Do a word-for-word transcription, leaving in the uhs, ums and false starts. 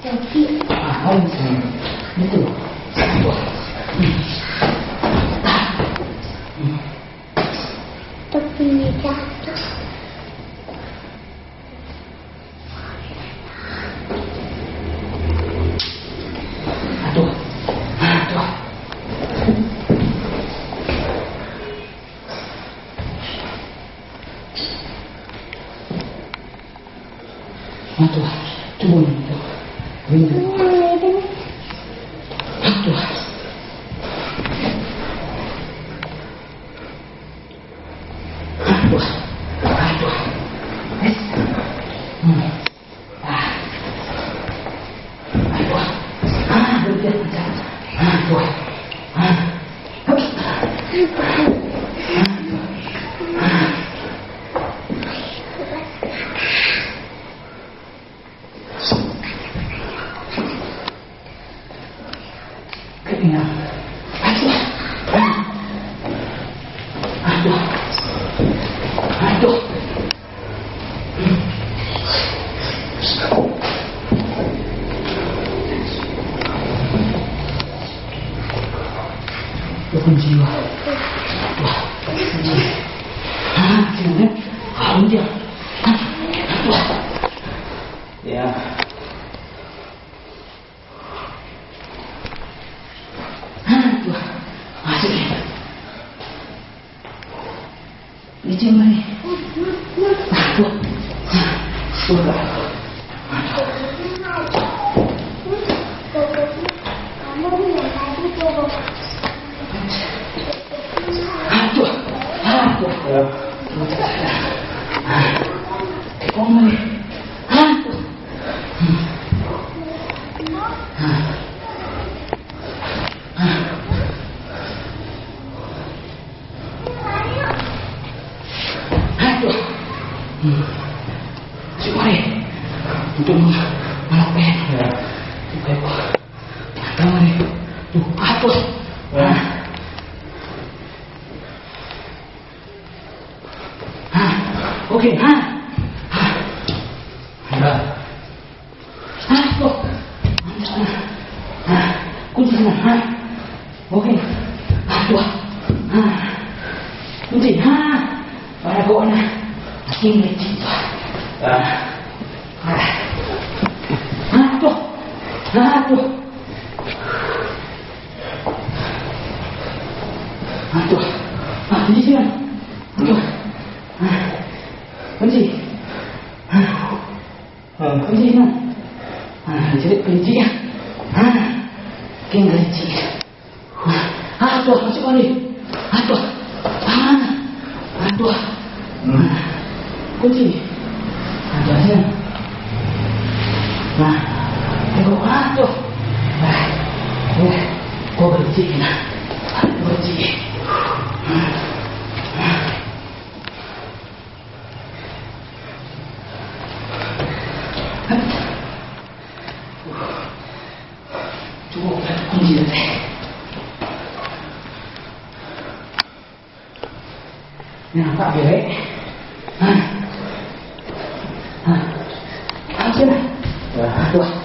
Tapi. Ah, awak sini. Itu. Wah. Hmm. Tapi ini jatuh. Aduh. Aduh. Aduh. Cubo ni, aduh. Ini. Aduh. Aduh. Aduh. Eh. Hmm. Ah. Aduh. Ah, berhenti, berhenti. Aduh. Ah. Ah. Aduh. Aduh. Aduh. Kunci, wah. Wah, kunci. Ah, sini. Ah, kunci. Ah, wah. Ya. Ah, tuh. Masuk ya. Licin, Mai. Ah, tuh. Ah, tuh. Aduh, aduh. Ya. Aduh. Aduh. Cuba deh. Untuk mangapeh. Ya. Cuba, cuba. Mata ni. Tuh, aduh. Ya. Ah. Ah. Oke, ah. Ah. Ya. Ah, aduh. Ah. Kunci sana, ah. Oke. Aduh. Ah. Kunci, ah. Pada kau na. Asing licin tu. Ah. Ah. Aduh. Aduh. Aduh. Ah, kunci sini. Aduh. Ah. Kunci. Ah. Ah, kunci sini. Ah, jadi kunci ya. Ah. King kunci. Ah, aduh, masuk balik. Aduh. Ah. Aduh. Hmm. Ah. Kunci. Aduh, sini. Nah. Aduh, aduh. Ah. Ya. Kau berhenti, nah. Berhenti. Ah. Ah. Cubo buka kunci tadi. Ni nampak belek. Ha. Ha. Ha, sini. Wah.